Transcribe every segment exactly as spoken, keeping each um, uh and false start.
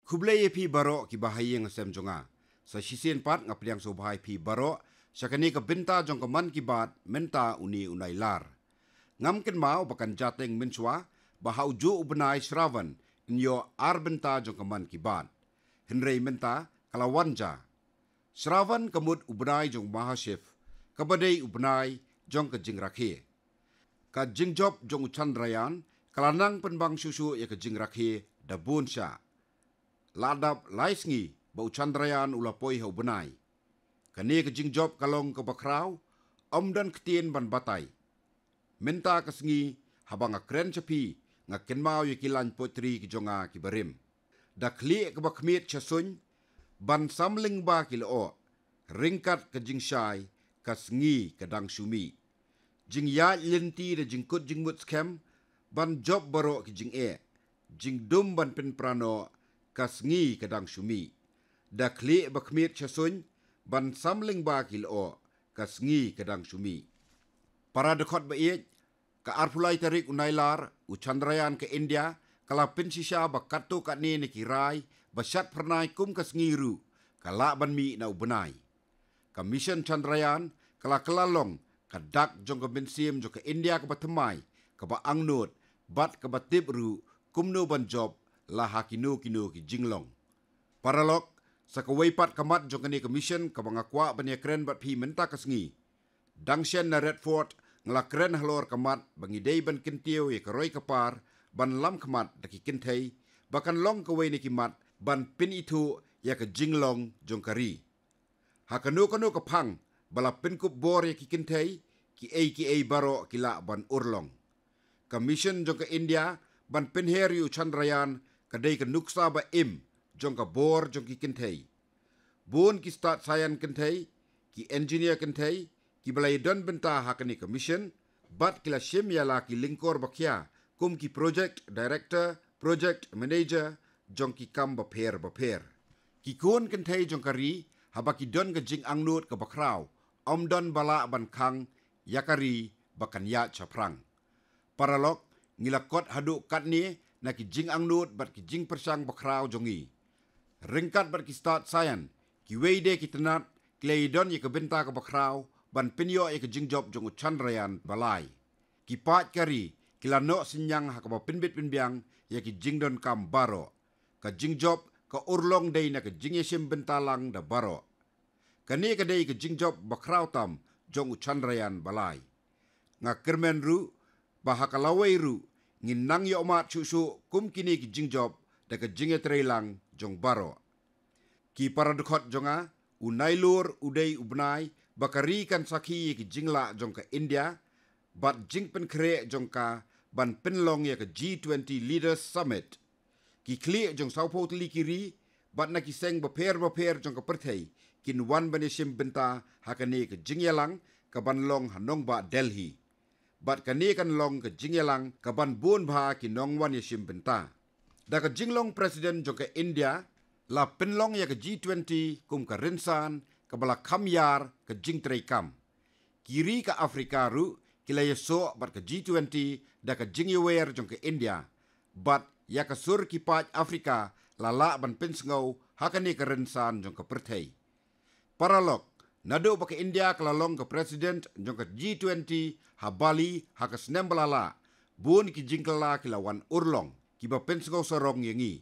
Khublei ïa phi baroh kiba ha ïing ha sem jong nga. Sa shisien pat nga pdiang sngewbha ïa phi baroh sha kane ka bynta jong ka Mann Ki Baat mynta une u Nailar. Ngam kynmaw ba kan jateng mynshuwa ba ha u juh u bnai Shravan yn ïoh ar bynta jong ka Mann Ki Baat. Hynrei mynta ka la wan ja. Shravan ka mut u bnai jong u Mahashiv, kaba dei u bnai jong ka jingrakhe. Ka jingjop jong u Chandrayaan ka la nang pynbang shuh shuh ïa ka jingrakhe da bun sha. La dap lai sngi ba u Chandrayaan u la poi ha u bnai. Kane ka jingjop ka long kaba khraw, ym don ktien ban batai. Mynta ka sngi, haba nga kren sha phi, nga kynmaw ïa ki lain poetry ki jong nga kiba rim. Da khlieh kaba khmied sha suiñ, ban sam lyngba ki lyoh, ryngkat ka jingshai, ka sngi ka dang shu mih. Jingïaid lynti da jingkut jingmut skhem, ban jop baroh ki jingeh, jingdum ban pynpra noh, ka sngi ka dang shu mih. Da khlieh ba khmied sha suiñ, ban sam lyngba ki lyoh, ka sngi ka dang shu mih. Para dkhot ba ïeit, ka arphew lai tarik u Nailar, u Chandrayaan ka India ka la pynshisha ba katto katne na ki rai ba shad phyrnai kum ka sngi ruh ka lah ban mih na u bnai. Ka mission Chandrayaan ka la kylla long ka dak jong ka mynsiem jong ka India kaba thymmai, kaba angnud, bad kaba tip ruh kumno ban jop la ha kino kino ki jinglong. Paralok, sa kawei pat ka mat jong kane ka mission kaba nga kwah ban ïakren bad phi mynta ka sngi. Dang shen na Redford, nga la kren halor ka mat ba ngi dei ban kyntiew ïa ka roi ka par, ban lam khmat da ki kynthei, ba kan long kawei na ki mat ban pynithuh ïa ka jinglong jong ka ri. Ha kano kano ka phang ba la pynkup bor ïa ki kynthei, kiei kiei baroh ki lah ban urlong. Ka mission jong ka India ban pynher ïa u Chandrayaan ka dei ka nuksa ba im jong ka bor jong ki kynthei. Bun ki stad saian kynthei, ki engineer kynthei, kiba la ïadon bynta ha kane ka mission, bad ki la shim ïa la ki lyngkor ba khia kum ki project director, project manager jong ki kam bapher bapher. Ki khun kynthei jong ka ri, haba ki don ka jingangnud kaba khraw, ym don ba lah ban khang ïa ka ri ba kan ïaid shaphrang. Paralok, ngi la kot haduh katne na ki jingangnud bad ki jingpyrshang ba khraw jong ngi. Ryngkat bad ki stad saian, kiwei de ki tnat ki la ïadon ïa ka bynta kaba khraw ban pynïoh ïa ka jingjop jong u Chandrayaan ba lai. Ki paid ka ri ki la noh synñiang ha kaba pynbit pynbiang ïa ki jingdonkam baroh. Ka jingjop ka urlong dei na ka jingïashim bynta lang da baroh. Kane ka dei ka jingjop ba khraw tam jong u Chandrayaan ba lai. Nga kyrmen ruh ba ha ka lawei ruh ngin nang ïohmad shuh shuh kum kine ki jingjop da ka jingïatrei lang jong baroh. Ki para dkhot jong nga, u Nailur u dei u bnai ba ka ri kan sakhi ïa ki jinglah jong ka India bad jingpynkhreh jong ka ban pynlong ïa ka G twenty Leaders Summit. Ki khlieh jong sawphew tylli ki ri bad na ki seng bapher bapher jong ka pyrthei kin wan ban ïashim bynta ha kane ka jingïalang ka ban long ha nongbah Delhi. Bad kane kan long ka jingïalang ka ban bun bha ki nongwan ïashim bynta. Da ka jinglong President jong ka India, la pynlong ïa ka G twenty kum ka rynsan kaba la kham ïar ka jingtrei kam. Ki ri ka Africa ruh ki la ïasoh bad ka G twenty da ka jingïawer jong ka India. Bad ïa ka sur ki paid Africa la lah ban pynsngew ha kane ka rynsan jong ka pyrthei. Paralok, naduh ba ka India ka la long ka President jong ka G twenty ha Bali ha ka snem ba la lah, bun ki jingkylla ki la wan urlong, kiba pynsngew sarong ïa ngi.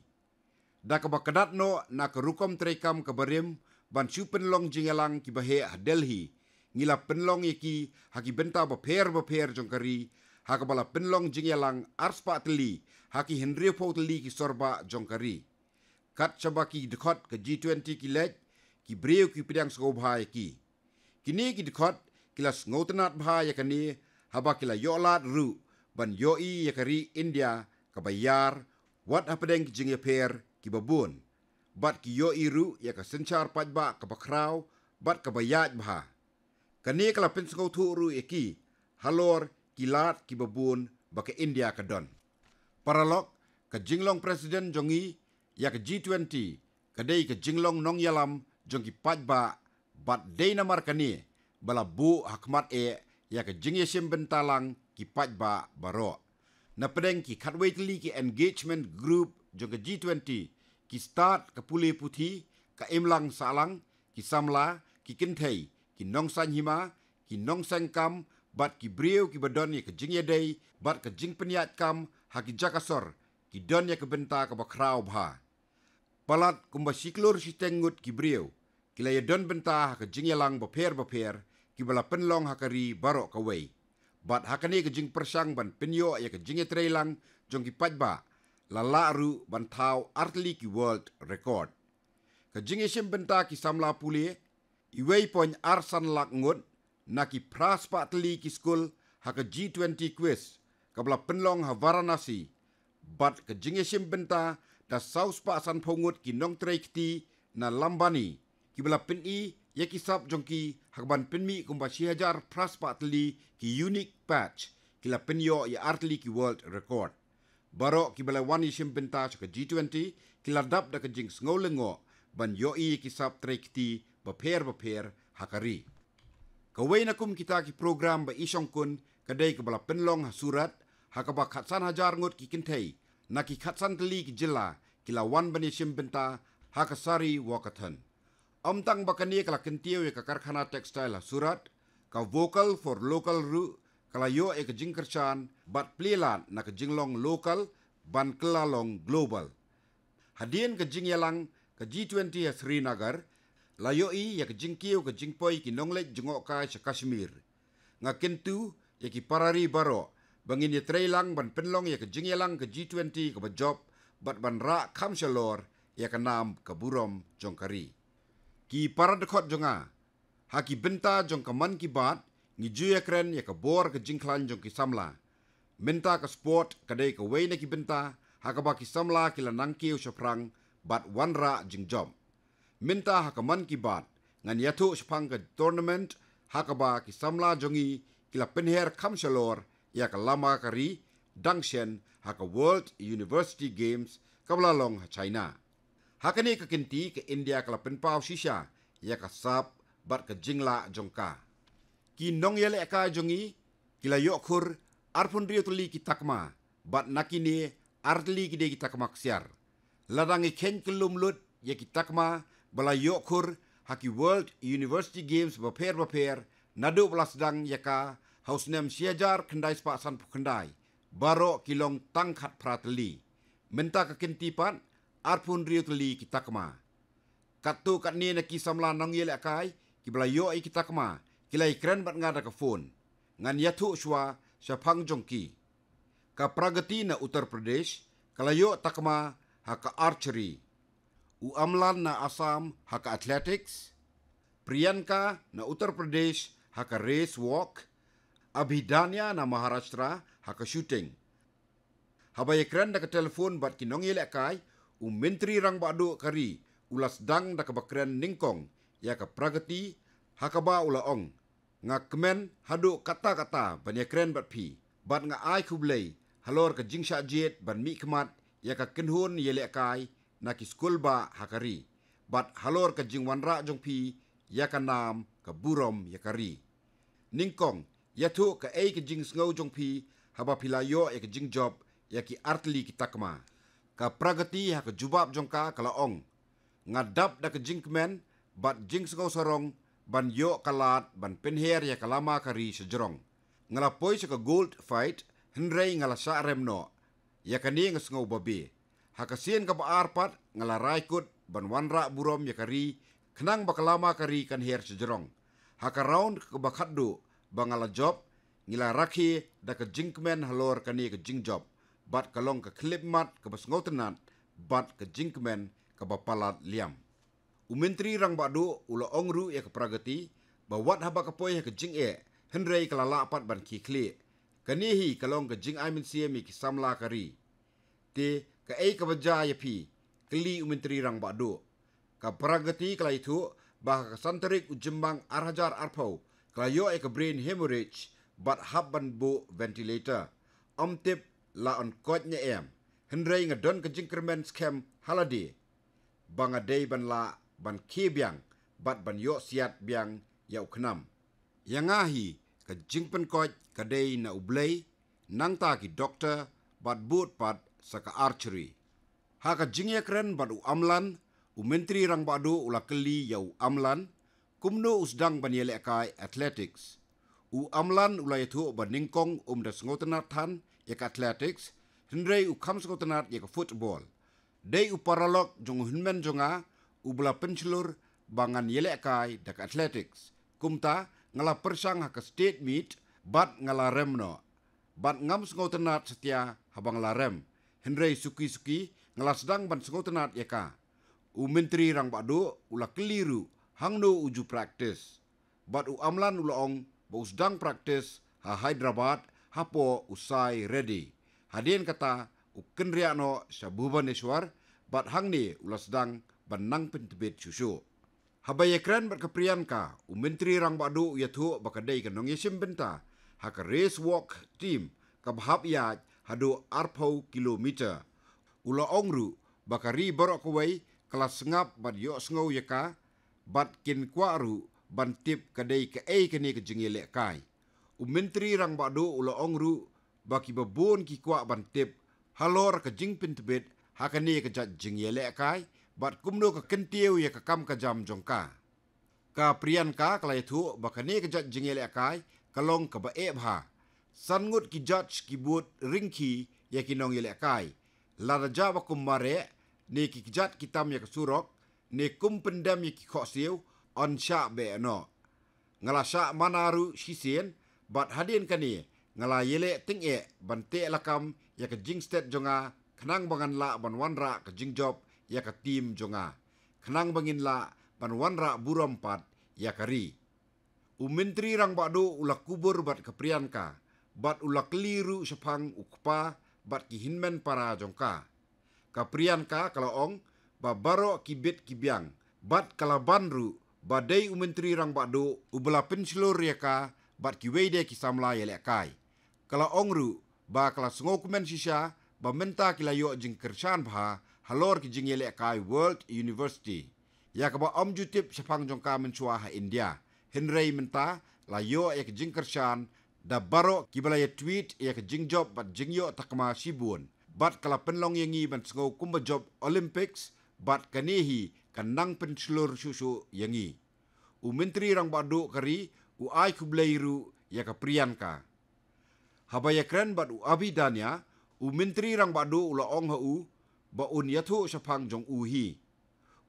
Da kaba kyndat noh na ka rukom treikam kaba rim ban shu pynlong jingïalang kiba heh ha Delhi, ngi la pynlong ïa ki ha ki bynta bapher bapher jong ka ri, ha kaba la pynlong jingïalang arspah tylli ha ki hynriewphew tylli ki sorbah jong ka ri. Kat shaba ki dkhot ka G twenty ki leit, ki briew ki pdiang sngewbha ïa ki. Kine ki dkhot ki la sngewtynnat bha ïa kane, haba ki la ïoh lad ruh ban ïohi ïa ka ri India kaba ïar, wat hapdeng ki jingïapher kiba bun. Bad ki ïohi ruh ïa ka synshar paidbah kaba khraw bad kaba ïaid bha. Kane ka la pynsngewthuh ruh ïa ki halor ki lad kiba bun ba ka India ka don. Paralok, ka jinglong President jong ngi ïa ka G twenty ka dei ka jinglong nongïalam jong ki paidbah, bad dei namar kane ba la buh ha khmat eh ïa ka jingïashim bynta lang ki paidbah baroh. Na pdeng ki khatwei tylli ki engagement group jong ka G twenty, Ki stad ka pule puthi, ka imlang sahlang, ki samla, ki kynthei, ki nongsaiñ hima, ki nongseng kam, bad ki briew kiba don ïa ka jingïadei bad ka jingpynïaid kam ha ki jaka sor, ki don ïa ka bynta kaba khraw bha. Palat kumba shi klur shiteng ngut ki briew ki la ïadon bynta ha ka jingïalang bapher bapher kiba la pynlong ha ka ri baroh kawei. Bad ha kane ka jingpyrshang ban pynïoh ïa ka jingïatreilang jong ki paidbah, la lah ruh ban thaw artylli ki world record. Ka jingïashim bynta ki samla pule, iwei point ar san lak ngut na ki phra spah tylli ki skul ha ka G twenty quiz kaba la pynlong ha Varanasi, bad ka jingïashim bynta da saw spah sanphew ngut ki nongtrei kti na Lambani kiba la pyni ïa ki sap jong ki ha kaban pynmih kumba shi hajar phra spah tylli ki unique patch, ki la pynïoh ïa artylli ki world record. Baroh kiba la wan ïashim bynta sha ka G twenty ki la dap da ka jingsngew lyngngoh ban ïohi ïa ki sap trei kti bapher bapher ha ka ri. Kawei na kum kita ki program ba i shongkun ka dei kaba la pynlong ha Surat, ha kaba khatsan hajar ngut ki kynthei na ki khatsan tylli ki jylla ki la wan ban ïashim bynta ha ka sari walkathon. Ym tang ba kane ka la kyntiew ïa ka karkhana textile ha Surat, ka Vocal for Local ruh ka la ïoh ïa ka jingkyrshan bad plie lad na ka jinglong local ban kylla long global. Hadien ka jingïalang ka G twenty ha Srinagar, la ïohi ïa ka jingkiew ka jingpoi ki nongleit jngohkai sha Kashmir. Nga kyntu ïa ki para ri baroh ba ngin ïatreilang ban pynlong ïa ka jingïalang ka G twenty kaba jop bad ban rah kham shalor ïa ka nam ka burom jong ka ri. Ki para dkhot jong nga, ha ki bynta jong ka Mann Ki Baat ngi ju ïakren ïa ka bor ka jingkhlaiñ jong ki samla. Mynta ka sport ka dei kawei na ki bynta ha kaba ki samla ki la nang kiew shaphrang bad wanrah jingjop. Mynta ha ka Mann Ki Baat ngan ïathuh shaphang ka tournament ha kaba ki samla jong ngi ki la pynher kham shalor ïa ka lama ka ri dang shen ha ka World University Games kaba la long ha China. Ha kane ka kynti ka India ka la pynpaw shisha ïa ka sap bad ka jinglah jong ka. Ki nongïalehkai jong ngi ki la ïoh khur arphew hynriew tylli ki takma, bad na kine ar tylli ki dei ki takma ksiar. Lada ngi kheiñ kyllum lut ïa ki takma ba la ïoh khur ha ki World University Games bapher bapher naduh ba la sdang ïa ka ha u snem shi hajar khyndai spah sanphew khyndai, baroh ki long tang khatphra tylli. Mynta ka kynti pat arphew hynriew tylli ki takma. Katto katne na ki samla nongïalehkai kiba la ïoh ïa ki takma ki la ïakren bad nga da ka phone. Ngan ïathuh shuwa shaphang jong ki. Ka Pragati na Uttar Pradesh ka la ïoh takma ha ka archery. U Amlan na Assam ha ka athletics. Priyanka na Uttar Pradesh ha ka race walk. Abhidanya na Maharashtra ha ka shooting. Haba ïakren da ka telephone bad ki nongïalehkai, u Myntri Rangbah Duh ka ri u la sdang da kaba kren nyngkong ïa ka Pragati, ha kaba u la ong, nga kmen haduh katta katta ban ïakren bad phi, bad nga ai khublei halor ka jingshah jied ban mihkhmat ïa ka kynhun ïalehkai na ki skul bah ha ka ri, bad halor ka jingwanrah jong phi ïa ka nam ka burom ïa ka ri. Nyngkong, ïathuh kaei ka jingsngew jong phi haba phi la ïoh ïa ka jingjop ïa ki artylli ki takma. Ka Pragati ha ka jubab jong ka ka la ong, nga dap da ka jingkmen bad jingsngew sarong ban ïoh ka lad ban pynher ïa ka lama ka ri shajrong. Nga la poi sha ka gold fight, hynrei nga la shah rem noh. Ïa kane nga sngew babe. Ha ka sien kaba ar pat nga la rai kut ban wanrah burom ïa ka ri, khnang ba ka lama ka ri kan her shajrong. Ha ka round kaba khatduh ba nga la jop, ngi la rakhe da ka jingkmen halor kane ka jingjop, bad ka long ka khyllipmat kaba sngewtynnat bad ka jingkmen kaba palat liam. U Myntri Rangbah Duh u la ong ruh ïa ka Pragati ba wat haba ka poi ha ka jingeh, hynrei ka la lah pat ban khie khlieh. Kane hi ka long ka jingai mynsiem ïa ki samla ka ri. Te kaei kaba jia ïa phi? Kylli u Myntri Rangbah Duh. Ka Pragati ka la ïathuh ba ha ka san tarik u Jymmang ar hajar arphew ka la ïoh ïa ka brain hemorrhage bad hap ban buh ventilator. Ym tip la yn koit ne em, hynrei nga don ka jingkyrmen skhem ha lade ba nga dei ban lah ban khie biang bad ban ïoh siat biang ïa u khnam. Ïa nga hi ka jingpynkoit ka dei na U Blei, nangta ki doktor bad bud pat sa ka archery. Ha ka jingïakren bad u Amlan, u Myntri Rangbah Duh u la kylli ïa u Amlan kumno u sdang ban ïalehkai athletics. U Amlan u la ïathuh ba nyngkong um da sngewtynnad than ïa ka athletics, hynrei u kham sngewtynnad ïa ka football. Dei u paralok jong u hynmen jong nga uba la pynshlur ba ngan ïalehkai da ka athletics. Kumta nga la pyrshang ha ka state meet bad nga la rem noh. Bad ngam sngewtynnad satia haba nga la rem. Hynrei suki-suki nga la sdang ban sngewtynnad ïa ka. U Myntri Rangbah Duh u la kylli ruh hangno u ju practice. Bad u Amlan u la ong ba u sdang practice ha Hyderabad hapoh u Sai Reddy. Hadien kata u kynriah noh sha Bhubaneswar bad hangne u la sdang ban nang pyntbit shuh shuh. Haba ïakren bad ka Priyanka, u Myntri Rangbah Duh u ïathuh ba ka dei ka nongïashim bynta ha ka race walk team kaba hap ïaid haduh arphew kilometer. U la ong ruh ba ka ri baroh kawei ka la sngap bad ïohsngew ïa ka, bad kin kwah ruh ban tip ka dei kaei kane ka jingïalehkai. U Myntri Rangbah Duh u la ong ruh ba kiba bun ki kwah ban tip halor ka jingpyntbit ha kane ka jait jingïalehkai bad kumno ka kyntiew ïa ka kam ka jam jong ka. Ka Priyanka ka la ïathuh ba kane ka jait jingïalehkai ka long kaba eh bha. San ngut ki judge ki bud ryngkhi ïa ki nongïalehkai. Lada jia ba kum mareh ne ki kjat ki tam ïa ka surok ne kum pyndem ïa ki khohsiew, yn shah beh noh. Nga la shah mana ruh shisien bad hadien kane nga la ïaleh tyngeh ban teh lakam ïa ka jingstet jong nga khnang ba ngan lah ban wanrah ka jingjop ïa ka team jong nga, khnang ba ngin lah ban wanrah burom pat ïa ka ri. U Myntri Rangbah Duh u la kubur bad ka Priyanka bad u la kylli ruh shaphang u kpa bad ki hynmen para jong ka. Ka Priyanka ka la ong ba baroh ki bit ki biang bad ka la ban ruh ba dei u Myntri Rangbah Duh uba la pynshlur ïa ka bad kiwei de ki samla ïalehkai. Ka la ong ruh ba ka la sngewkmen shisha ba mynta ki la ïoh jingkyrshan bha halor ki jingïalehkai World University, ïa kaba ym ju tip shaphang jong ka mynshuwa ha India. Hynrei mynta la ïoh ïa ka jingkyrshan da baroh kiba la ïa tweet ïa ka jingjop bad jingïoh takma shibun. Bad ka la pynlong ïa ngi ban sngew kumba jop Olympics bad kane hi ka nang pynshlur shuh shuh ïa ngi. U Myntri Rangbah Duh ka ri u ai khublei ruh ïa ka Priyanka. Haba ïakren bad u Abhidanya, u Myntri Rangbah Duh u la ong ha u ba un ïathuh shaphang jong u hi.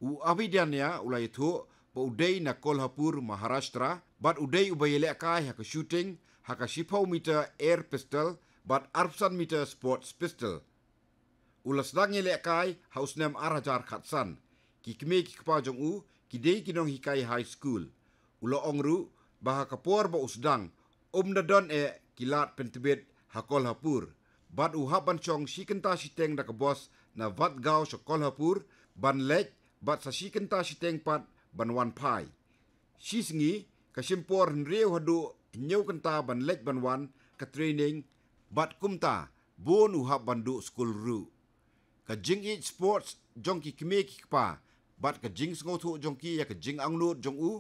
U Abhidanya u la ïathuh ba u dei na Kolhapur, Maharashtra bad u dei uba ïalehkai ha ka shooting ha ka shiphew meter air pistol bad arphew san meter sports pistol. U la sdang ïalehkai ha u snem ar hajar khatsan. Ki kmie ki kpa jong u ki dei ki nonghikai high school. U la ong ruh ba ha ka por ba u sdang um da don eh ki lad pyntbit ha Kolhapur bad u hap ban shong shi kynta shiteng da ka bos na Vadgaon sha Kolhapur ban leit bad sa shi kynta shiteng pat ban wan phai. Shi sngi ka shim por hynriew haduh hynñiew kynta ban leit ban wan ka training bad kumta bun u hap ban duh skul ruh. Ka jingïeit sports jong ki kmie ki kpa bad ka jingsngewthuh jong ki ïa ka jingangnud jong u,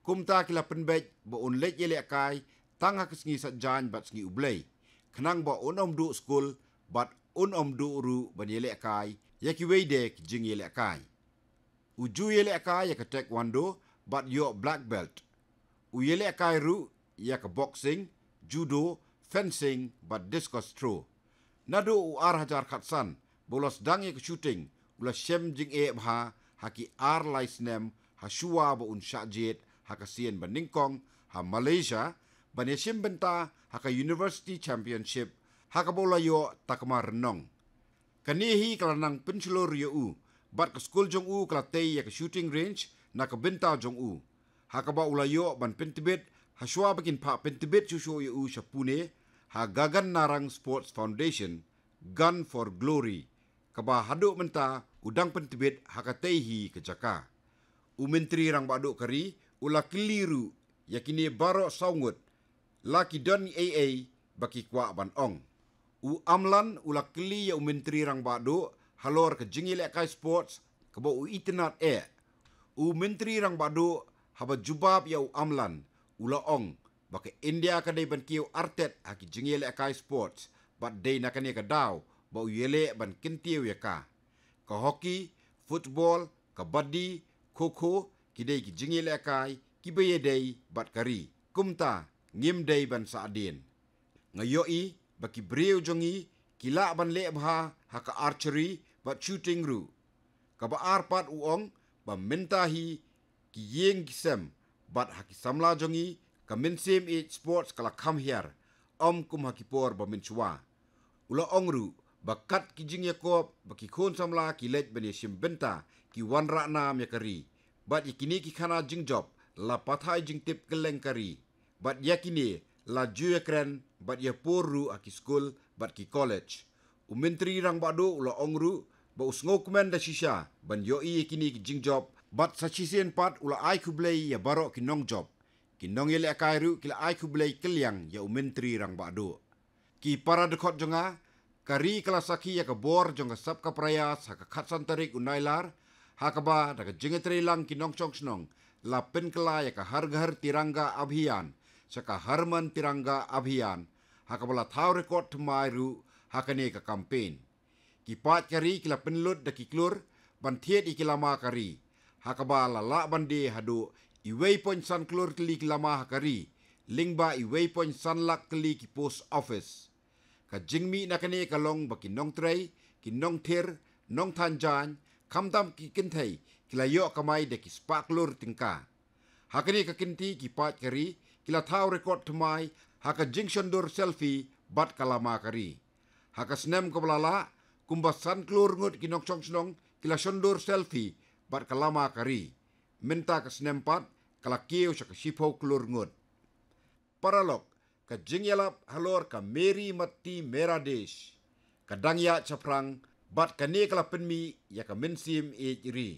kumta ki la pynbeit ba un leit ïalehkai tang ha ka sngi Saitjaiñ bad sngi U Blei, khnang ba un ym duh skul bad un ym duh ruh ban ïalehkai ïa kiwei de ki jingïalehkai. U ju ïalehkai ïa ka taekwondo bad ïoh black belt. U ïalehkai ruh ïa ka boxing, judo, fencing bad discus throw. Naduh u ar hajar khatsan ba u la sdang ïa ka shooting, u la shem jingeh bha ha ki ar lai snem ha shuwa ba un shah jied ha ka sien ba nyngkong ha Malaysia ban ïashim bynta ha ka University Championship ha kaba u la ïoh takma rnong. Kane hi ka la nang pynshlur ïa u bad ka skul jong u ka la tei ïa ka shooting range na ka bynta jong u. Ha kaba u la ïoh ban pyntbit ha shuwa ba kin phah pyntbit shuh shuh ïa u sha Pune ha Gagan Narang Sports Foundation, Gun for Glory, kaba haduh mynta u dang pyntbit ha katei hi ka jaka. U Myntri Rangbah Duh ka ri u la kylli ruh ïa kine baroh saw ngut la ki don ei ei ba ki kwah ban ong. U Amlan u la kylli ïa u Myntri Rangbah Duh halor ka jingïalehkai sports kaba u itynnad eh. U Myntri Rangbah Duh haba jubab ïa u Amlan u la ong ba ka India ka dei ban kiew artet ha ki jingïalehkai sports bad dei na kane ka daw ba u ïaleh ban kyntiew ïa ka. Ka hockey, football, kabaddi, kho kho, ki dei ki jingïalehkai kiba ïadei bad ka ri. Kumta ngim dei ban sahdien. Nga ïohi ba ki briew jong ngi ki lah ban leh bha ha ka archery bad shooting ruh. Kaba ar pat u ong ba mynta hi ki ïing ki sem bad ha ki samla jong ngi ka mynsiem ïeit sports ka la kham hiar, ym kum ha ki por ba mynshuwa. U la ong ruh ba kat ki jingïakop ba ki khun samla ki leit ban ïashim bynta, ki wanrah nam ïa ka ri. Bad ïa kine ki khana jingjop la pathai jingtip kylleng ka ri. Bad ïa kine la ju ïakren bad ïapor ruh ha ki skul bad ki college. U Myntri Rangbah Duh u la ong ruh ba u sngewkmen da shisha ban ïohi ïa kine ki jingjop, bad sa shisien pat u la ai khublei ïa baroh ki nongjop. Ki nongïalehkai ruh ki la ai khublei kylliang ïa u Myntri Rangbah Duh. Ki para dkhot jong nga, ka ri ka la sakhi ïa ka bor jong ka Sabka Prayas ha ka khatsan tarik u Nailar, ha kaba da ka jingïatreilang ki nongshong shnong la pynkylla ïa ka Har Ghar Tiranga Abhiyan sha ka Har Mann Tiranga Abhiyan, ha kaba la thaw record thymmai ruh ha kane ka campaign. Ki paid ka ri ki la pynlut da ki klur ban thied ïa ki lama ka ri, ha kaba la lah ban die haduh iwei point san klur tylli ki lama ha ka ri, lyngba iwei point san lak tylli ki post office. Ka jingmih na kane ka long ba ki nongtrei, ki nongthir, nongthan jaiñ, khamtam ki kynthei ki la ïoh kamai da ki spah klur tyngka. Ha kane ka kynti ki paid ka ri ki la thaw record thymmai ha ka jingshondur selfie bad ka lama ka ri. Ha ka snem kaba la lah, kumba san klur ngut ki nongshong shnong ki la shondur selfie bad ka lama ka ri. Mynta ka snem pat ka la kiew sha ka shiphew klur ngut. Paralok, ka jingïalap halor ka Meri Matti Mera Desh ka dang ïaid shaphrang, bad kane ka la pynmih ïa ka mynsiem ïeit ri.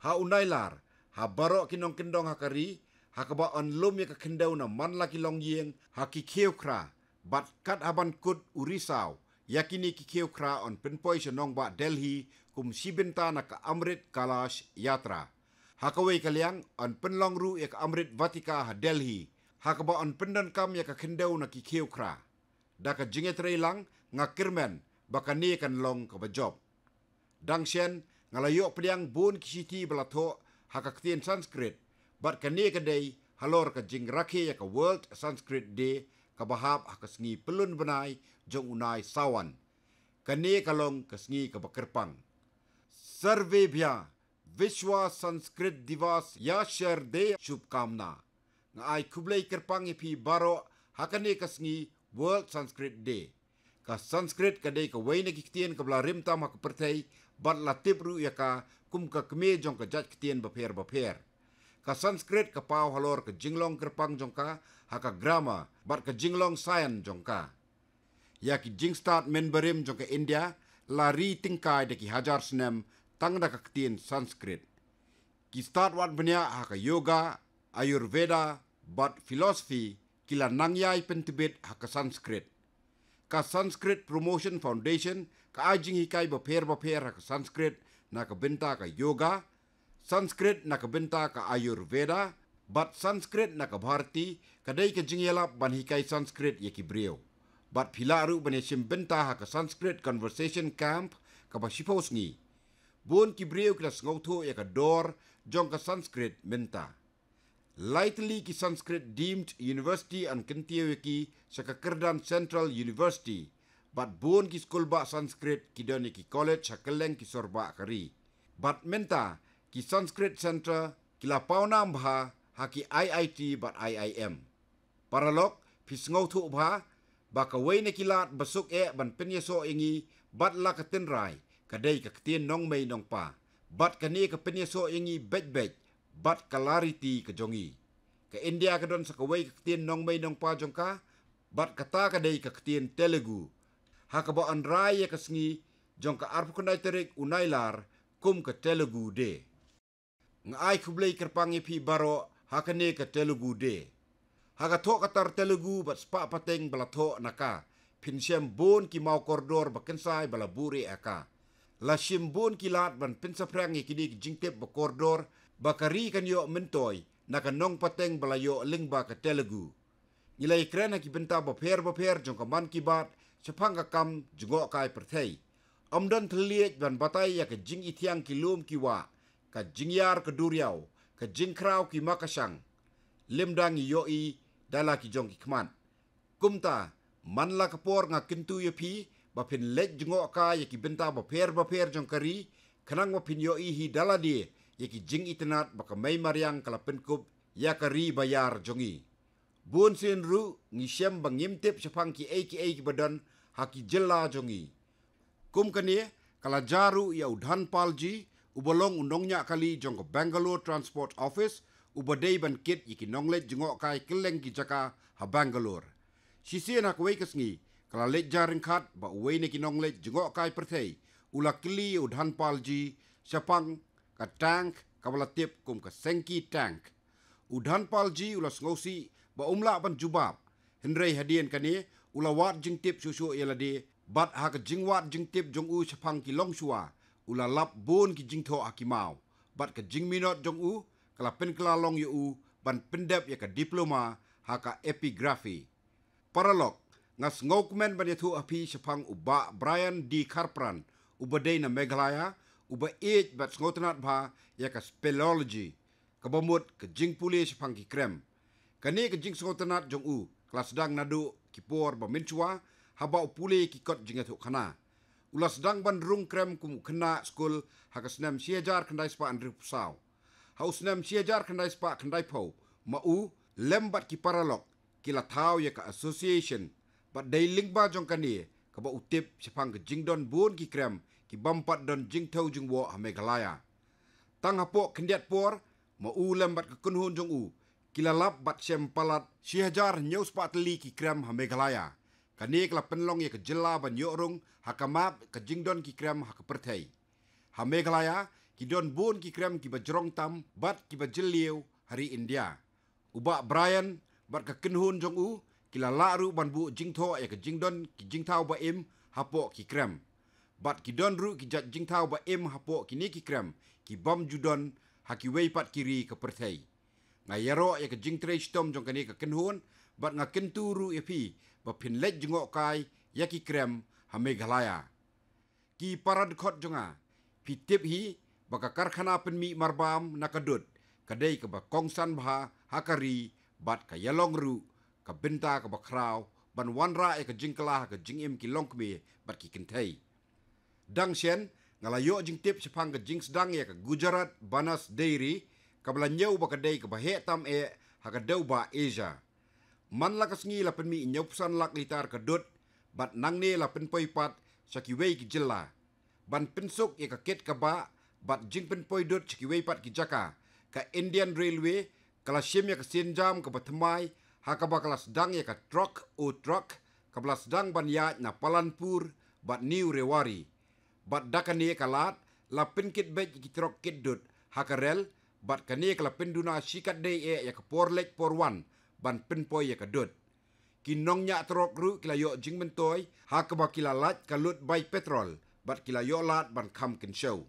Ha u Nailar, ha baroh ki nongkyndong ha ka ri, ha kaba yn lum ïa ka khyndew na man la ki longïing ha ki khiew khra, bad kat haban kut u risaw ïa kine ki khiew khra yn pynpoi sha nongbah Delhi kum shi bynta na ka Amrit Kalash Yatra. Ha kawei ka liang yn pynlong ruh ïa ka Amrit Vatika ha Delhi, ha kaba yn pyndonkam ïa ka khyndew na ki khiew khra. Da ka jingïatreilang nga kyrmen ba kane kan long kaba jop. Dang shen nga la ïoh pdiang bun ki shithi ba la thoh ha ka ktien Sanskrit, bad kane ka dei halor ka jingrakhe ïa ka World Sanskrit Day kaba hap ha ka sngi Pyllun bnai jong u Nai Sawan. Kane ka long ka sngi kaba kyrpang. Sarvebhyah Vishwa Sanskrit Diwas ki haryder shubhkamna. Nga ai khublei kyrpang ïa phi baroh ha kane ka sngi World Sanskrit Day. Ka Sanskrit ka dei kawei na ki ktien kaba la rim tam ha ka pyrthei, bad la tip ruh ïa ka kum ka kmie jong ka jait ktien bapher bapher. Ka Sanskrit ka paw halor ka jinglong kyrpang jong ka ha ka grammar bad ka jinglong science jong ka. Ïa ki jingstad mynbarim jong ka India la ri tyngkai da ki hajar snem tang da ka ktien Sanskrit. Ki stad wad bniah ha ka yoga, Ayurveda, bad philosophy ki la nang ïai pyntbit ha ka Sanskrit. Ka Sanskrit Promotion Foundation ka ai jinghikai bapher bapher ha ka Sanskrit na ka bynta ka yoga, Sanskrit na ka bynta ka Ayurveda, bad Sanskrit na ka Bharati, ka dei ka jingïalap ban hikai Sanskrit ïa ki briew. Bad phi lah ruh ban ïashim bynta ha ka Sanskrit Conversation Camp kaba shiphew sngi. Bun ki briew ki la sngewthuh ïa ka dor jong ka Sanskrit mynta. Lai tylli ki Sanskrit deemed university yn kyntiew ïa ki sha ka kyrdan Central University, bad bun ki skulbah Sanskrit ki don ïa ki college ha kylleng ki sorbah ka ri. Bad mynta ki Sanskrit Centre ki la pawnam bha ha ki I I T bad I I M. Paralok, phi sngewthuh bha ba kawei na ki lad ba suk eh ban pynïasoh ïa ngi bad la ka tynrai ka dei ka ktien nongmei nongpa. Bad kane ka pynïasoh ïa ngi beit beit bad ka la riti ka jong ngi. Ka India ka don sa kawei ka ktien nongmei nongpa jong ka, bad kata ka dei ka ktien Telugu. Ha kaba yn rai ïa ka sngi jong ka arphew khyndai tarik u Nailar kum ka Telugu Day. Nga ai khublei kyrpang ïa phi baroh ha kane ka Telugu Day. Ha ka thoh ka tar Telugu bad spah pateng ba la thoh na ka, phin shem bun ki maw kordor ba kynsai ba la buhrieh ha ka. La shim bun ki lad ban pynsaphriang ïa kine ki jingtip ba kordor ba ka ri kan ïoh myntoi na ka nongpateng ba la ïoh lyngba ka Telugu. Ngi la ïakren ha ki bynta bapher bapher jong ka Mann Ki Baat shaphang ka kam jngohkai pyrthei. Ym don thylliej ban batai ïa ka jingithiang ki lum ki wah, ka jingïar ka duriaw, ka jingkhraw ki makashang. Lymda ngi ïohi da la ki jong ki khmat. Kumta, man la ka por nga kyntu ïa phi ba phin leit jngohkai ïa ki bynta bapher bapher jong ka ri, khnang ba phin ïohi hi da lade ïa ki jingitynnad ba ka mei mariang ka la pynkup ïa ka ri ba ïar jong ngi. Bun sien ruh ngi shem ba ngim tip shaphang kiei kiei kiba don ha ki jylla jong ngi. Kum kane, ka la jia ruh ïa u Dhanpal G, uba long u nongñiah kali jong ka Bangalore Transport Office, uba dei ban kit ïa ki nongleit jngohkai kylleng ki jaka ha Bangalore. Shisien ha kawei ka sngi, ka la leit jia ryngkhat bad uwei na ki nongleit jngohkai pyrthei, u la kylli ïa u Dhanpal G shaphang ka tank kaba la tip kum ka Sankey tank. U Dhanpal G u la sngewsih ba um lah ban jubab. Hynrei hadien kane, u la wad jingtip shuh shuh ïa lade, bad ha ka jingwad jingtip jong u shaphang ki longshuwa, u la lap bun ki jingthoh ha ki maw. Bad ka jingminot jong u ka la pynkylla long ïa u ban pyndep ïa ka diploma ha ka epigraphy. Paralok, nga sngewkmen ban ïathuh ha phi shaphang u Bah Brian D Kharpran, uba dei na Meghalaya, uba ïeit bad sngewtynnad bha ïa ka speleology, kaba mut ka jingpule shaphang ki krem. Kane ka jingsngewtynnad jong u ka la sdang naduh ki por ba mynshuwa, haba u pule ki kot jingïathuhkhana. U la sdang ban rung krem kum u khynnah skul ha ka snem shi hajar khyndai spah hynriewphew saw. Ha u snem shi hajar khyndai spah khyndaiphew, ma u lem bad ki paralok ki la thaw ïa ka association, bad dei lyngba jong kane kaba u tip shaphang ka jingdon bun ki krem ki bym pat don jingthew jingwoh ha Meghalaya. Tang hapoh khyndiat por, ma u lem bad ka kynhun jong u ki la lap bad shem palat shi hajar hynñiew spah tylli ki krem ha Meghalaya. Kane ka la pynlong ïa ka jylla ban ïoh rung ha ka map ka jingdon ki krem ha ka pyrthei. Ha Meghalaya, ki don bun ki krem kiba jrong tam bad kiba jylliew ha ri India. U Bah Brian bad ka kynhun jong u ki la lah ruh ban buh jingthoh ïa ka jingdon ki jingthaw ba im hapoh ki krem. Bad ki don ruh ki jait jingthaw ba im hapoh kine ki krem ki bym ju don ha kiwei pat ki ri ka pyrthei. Nga ïaroh ïa ka jingtrei shitom jong kane ka kynhun, bad nga kyntu ruh ïa phi ba phin leit jngohkai ïa ki krem ha Meghalaya. Ki para dkhot jong nga, phi tip hi ba ka karkhana pynmih marbam na ka dud ka dei kaba kongsan bha ha ka ri, bad ka ïalong ruh ka bynta kaba khraw ban wanrah ïa ka jingkylla ha ka jingim ki longkmie bad ki kynthei. Dang shen, nga la ïoh jingtip shaphang ka jingsdang ïa ka Gujarat Banas Dairy, kaba la ñiew ba ka dei kaba heh tam eh ha ka dewbah Asia. Man la ka sngi la pynmih hynñiewphew san lak litar ka dud, bad nangne la pynpoi pat sha kiwei ki jylla. Ban pynsuk ïa ka kit ka bah bad jingpynpoi dud sha kiwei pat ki jaka, ka Indian Railway ka la shim ïa ka sienjam kaba thymmai, ha kaba ka la sdang ïa ka truck u truck kaba la sdang ban ïaid na Palanpur bad New Rewari. Bad da kane ka lad la pynkit beit ïa ki trok kit dud ha ka rel, bad kane ka la pynduna shikatdei eh ïa ka por leit por wan ban pynpoi ïa ka dud. Ki nongñiah trok ruh ki la ïoh jingmyntoi ha kaba ki la lait ka lut bai petrol, bad ki la ïoh lad ban kham kynshew.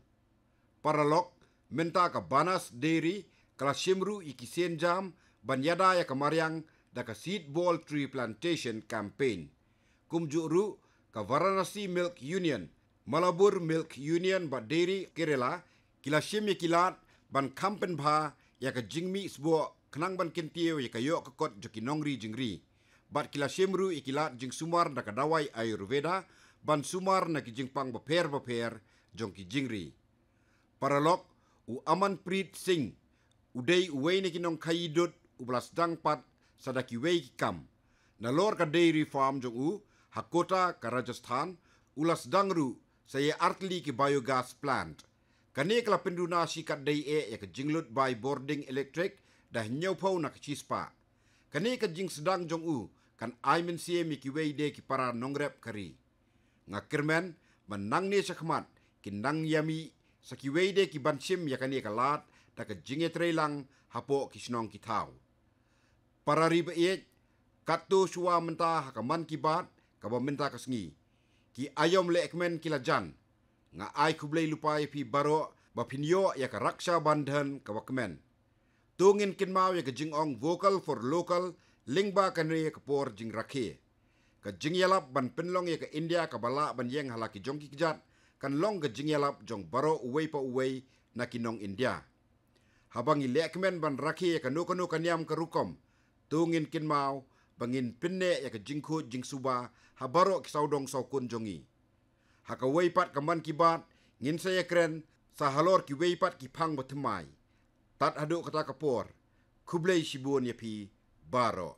Paralok, mynta ka Banas Dairy ka la shim ruh ïa ki sienjam ban ïada ïa ka mariang da ka Seed Ball Tree Plantation Campaign. Kumjuh ruh, ka Varanasi Milk Union, Malabur Milk Union bad Dairy Kerala ki la shim ïa ki lad ban kham pynbha ïa ka jingmih sboh khnang ban kyntiew ïa ka ïoh ka kot jong ki nongri jingri. Bad ki la shim ruh ïa ki lad jingsumar da ka dawai Ayurveda ban sumar na ki jingpang bapher bapher jong ki jingri. Paralok, u Amanpreet Singh u dei uwei na ki nongkhaïi dud uba la sdang pat sa da kiwei ki kam. Nalor ka dairy farm jong u ha Kota ka Rajasthan, u la sdang ruh sa ïa artylli ki biogas plant. Kane ka la pynduna shikatdei eh ïa ka jinglut bai bording electric da hynñiewphew na ka shispah. Kane ka jingsdang jong u kan ai mynsiem ïa kiwei de ki para nongrep ka ri. Nga kyrmen ba nangne shakhmat kin nang ïa mih sa kiwei de ki ban shim ïa kane ka lad da ka jingïatreilang hapoh ki shnong ki thaw. Para ri ba ïeit, katto shuwa mynta ha ka Mann Ki Baat kaba mynta ka sngi, ki aïom lehkmen ki la jan. Nga ai khublei lypa ïa phi baroh ba phin ïoh ïa ka Raksha Bandhan kaba kmen. To ngin kynmaw ïa ka jingong Vocal for Local lyngba kane ka por jingrakhe. Ka jingïalap ban pynlong ïa ka India kaba lah ban ïeng ha la ki jong ki kjat kan long ka jingïalap jong baroh uwei pa uwei na ki nong India. Haba ngi lehkmen ban rakhe ïa kano kano ka niam ka rukom, to ngin kynmaw ba ngin pynneh ïa ka jingkhuid jingsuba ha baroh ki sawdong sawkun jong ngi. Ha kawei pat ka Mann Ki Baat ngin sa ïakren sa halor kiwei pat ki phang bathymmai. Tad haduh kata ka por, khublei shibun ïa phi baroh.